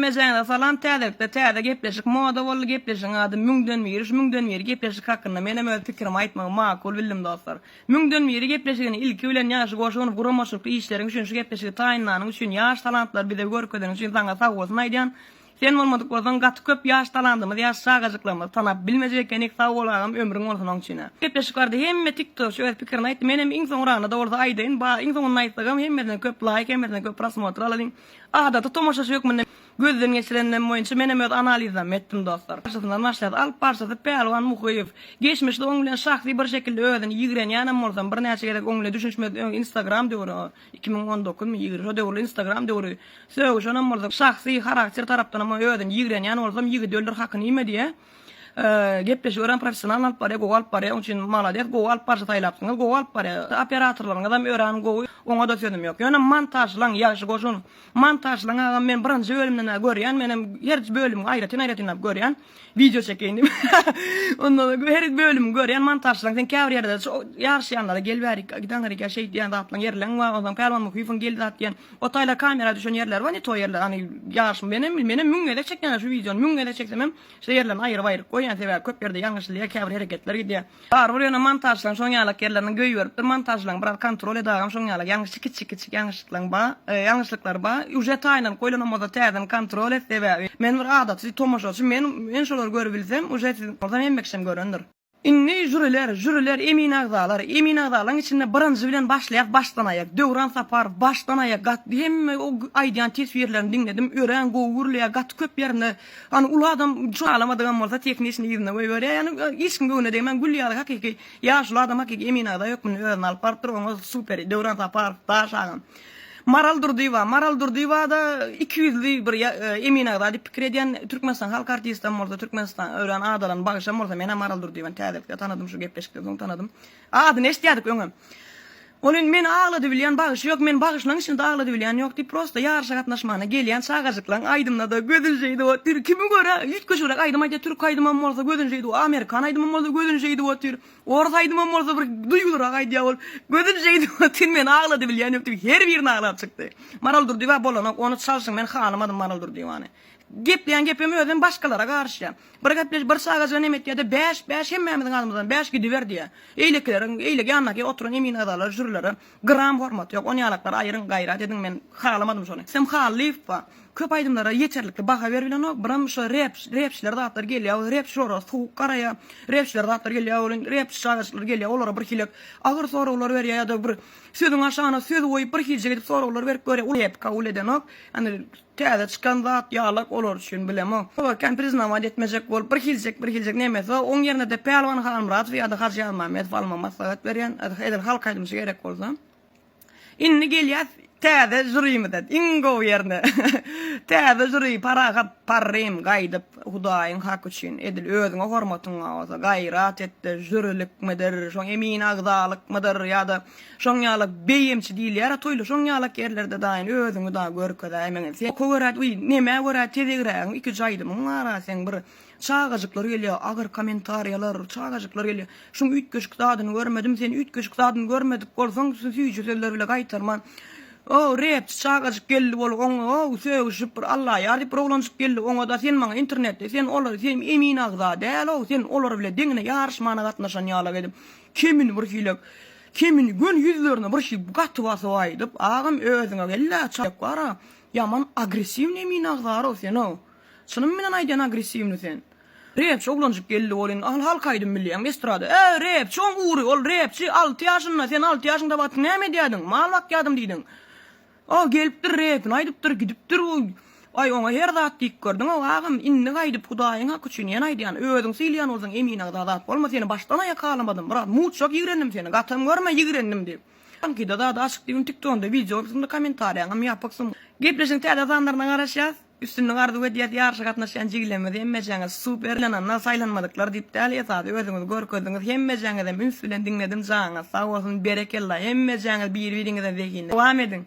Hemmejaňyza salam täzelikde täze gepleşik moda boldy gepleşigiň ady müňden biri şu müňden biri gepleşik hakynda menem öz pikirimi aýtmagy makul bildim dostlar. Müňden biri gepleşigini ilki bilen Ýagşy Goşunow guramaçylykly işleriň üçin şu gepleşigi taýynlanyň üçin ýaş talantlary bize görkezeniň üçin saňa sagbolsun aýdýan Sen bolmadyk bolsaň gaty köp ýaş talandymyz ýaş çagajyklarymyzy tanap bilmejek ekenik sag bol agam ömrüň bolsun oň üçinä. Gepleşik bardy hemme tiktokçy öz pikirini aýtdy menem iň soňragynda-da bolsa aýdaýyn ba iň soňunda aýtsagam hemmesinden köp laýk hemmesinden köp prosmotr alalyň adaty tomaşaçy hökmünde gözden geçirenlem boýunça menem öz analizlerimi etdim dostlar. Başysyndan başlaýas alyp barşysy Pälwan Muhyýew geçmişde oň bilen şahsy bir şekilde özüni ýigrenýänem bolsam birnäçe gezek oň bilen düşünişmez öň instagram döwri 2019 my 20 şo döwürli instagram döwri sögüşenem bolsak şahsy harakter tarapdanam özüni ýigrenýän bolsam ýigidi öldür hakyny iýme diýýä. Gepleşigi örän professional alyp barýa gowy alyp barýa oň üçin malades gowy alyp barşy saýlapsyňyz gowy alyp barýa operatorlaryňyzam örän gowy oňada sözüm ýok ýöne montažlaň ýagşy goşun montažlaň agam men birinji bölümden bäri görýän menem her bölümi aýratyn aýratynlap görýän Wideo çekeýin diýip. Ondan her bölümi görýän montažlaň sen käbir ýerde ýaryşýanlara gel bärik git aňryk ýa şeýt diýen zatlaň ýerleň bar onsoň Pälwan Muhyýewiň gel zat diýen o taýlar kamera düşen ýerleri bar ne to ýerler hany ýaryş menem menem 1000 gezek çekýän şu wideony 1000 gezek çeksemem şo ýerlerini aýryp aýryp goýýan sebäbi köp ýerde ýalňyşylýar käbir hereketler gidýär. Barybir ýöne montažlaň şoň ýalak ýerlerini göýberipdir montažlaň biraz kontrol et agam şoň ýalak ýalňyş kiçijik kiçijik ýalňyşlyklaň ba ýalňyşlyklar ba uje taýynlanyp goýlanam bolsa täzeden kontrol et sebäbi men bir adaty tomaşaçy men men şolary görübilsem uje siz bolsam hemme kişem görendir. Indi žüriler žüriler emin agzalar emin agzalaň içinde birinji bilen başlaýas başdan aýak Döwran Saparow başdan aýak gat hemme o aýdýan teswirlerini diňledim örän gowy gürleýär gaty köp ýerinde Hany uly adam şu halamadygam bolsa tehniçni yzyna goýberýär. Ýani hiç kim göwnüne degmän gül ýaly hakyky ýaşuly adam hakyky Emin agza hökmünde özüni alyp barypdyr. Oňa super Döwran Saparow daş agam. Maral Durdyýewa Maral Durdyýewa-da ikiýüzli bir Emin agza diýip pikir edýän Türkmenistan halk artistem bolsa Türkmenistan örän adalan bagşam bolsa menä Maral Durdyýewany täzelikde tanadym şu gepleşikden soň tanadym. Adyny eşitýärdik öňem. Ol indi meni agladybilýän bagşy ýok, meni bagyşlaň içinde agladybilýän ýok diýip prosta ýaryşa gatnaşmana gelýän çagajyklaň aýdymynada gözüni şeýdip otyr. Kimi görä üýtgeşigräk aýdym aýdýar, türk aýdymam bolsa gözüni şeýdip, amerikan aýdymam bolsa gözüni şeýdip otyr, orus aýdymam bolsa bir duýgulyrak aýdýar ol. Gözüni şeýdip otyr, meni agladybilýän ýok diýip her birini aglap çykdy. Maral Durdyýewa bolanok, ony çalşyň men halamadym Maral Durdyýewany. Gepleýän gepem özem başgalara garyşýar. Bir gepleş bir çagajyga neme etýär-de bäş, bäş hemmämiziň adymyzdan bäş gidiber diýýär. Eýlekileriň, eýleki ýanyndaky oturan emin agzalara, žürilere gram hormaty ýok. Ony ýalaklary aýyryň, gaýrat ediň, men halamadym şony. Sem Hallyýew bar. Köp aýdymlara ýeterlikli baha beribilenok. Biram şo rep, repçiler zatlar gelýär, ol repçi olara sowuk garaýar. Repçiler zatlar gelýär, ol repçi çagajyklar gelýär, olara bir hili agyr soraglar berýär ýa-da bir sözüň aşagyna söz goýup bir hiljek edip soraglar berip görýär. Ol rep kabul edenok. Ýani Täze çykan zat ýalak olar üçin bilemok. Olar kän priznawat etmejek bolup bir hiljek bir hiljek nemesi bar. Oň ýerine-de Pälwan Halmyradowy ýa-da Hajy Ýazmämmedowy almagy maslahat berýän. Edil halk aýdymçy gerek bolsa. Indi gelýäs täze žurimize. Iň gowy ýerine. Täze žuri Parahat Parrym gaýdyp Hudaýyň haky üçin edil özüňe hormatyň bar bolsa gaýrat et-de žurilikmidir, şoň emin agzalykmydyr ýa-da Şoň ýalak beýemçi diýilýär-ä toýly şoň ýalak ýerlerde daýyn özüňi dagy görkezäýmeňiz. Sen oka görä uý nemä görä tezegrägiň iküç aýdymyň bar-a seň bir çagajyklar gelýär agyr kommentariýalar çagajyklar gelýär. Şuň üýtgeşik zadyny görmedim sen üýtgeşik zadyny görmedik bolsaň süýji sözler bile gaýtarman o repçi çagajyk geldi bol oňa o sögüşip bir Allaýar diýip bir oglanjyk geldi oňada sen maňa internetde sen olar sen emin agza däl-ow sen olar bile deňine ýaryşmana gatnaşan ýalak edip Kemini bir hilek kemini göni ýüzlerine bir şi gaty basyp aýdyp, agam özüňe gel-dä çak bar-a, ýaman agressiwnyý mini agzarow sen-ow. Çynym bilen aýdýan agressiwnyý sen. Repçi oglanjyk geldi welin, al halk aýdym bilýäňmi estrada. Ä, repçi oň ugry, ol repçi, alty ýaşynda, sen alty ýaşyňda wagty näme edýädiň, mal bakýadym diýdiň. A gelipdir repini aýdypdyr gidipdir bu Aý oňa her zat diýip gördüňow agam indi gaýdyp hudaýyň haky üçin ýene aýdýan özüň sylaýan bolsaň emin agza zat bolma seni başdan aýak halamadym biraz muçjak ýigrendim seni gatam görme ýigrendim diýip Tankyda zady açyk diýip tiktokda wideo goýupsyňda kommentariýaňam ýapyksyň. Gepleşigiň täze sanlaryna garaşýas. Üstünlik arzuw edýäs ýaryşa gatnaşýan jigilerimiz hemmejäňiz super ýylananlar saýlanmadyklar diýip däl esasy özüňizi görkezdiňiz hemmejäňizem üns bilen diňledim janyňyz sag bolsun berekella hemmejäňiz biri biriňizden zehinli dowam ediň.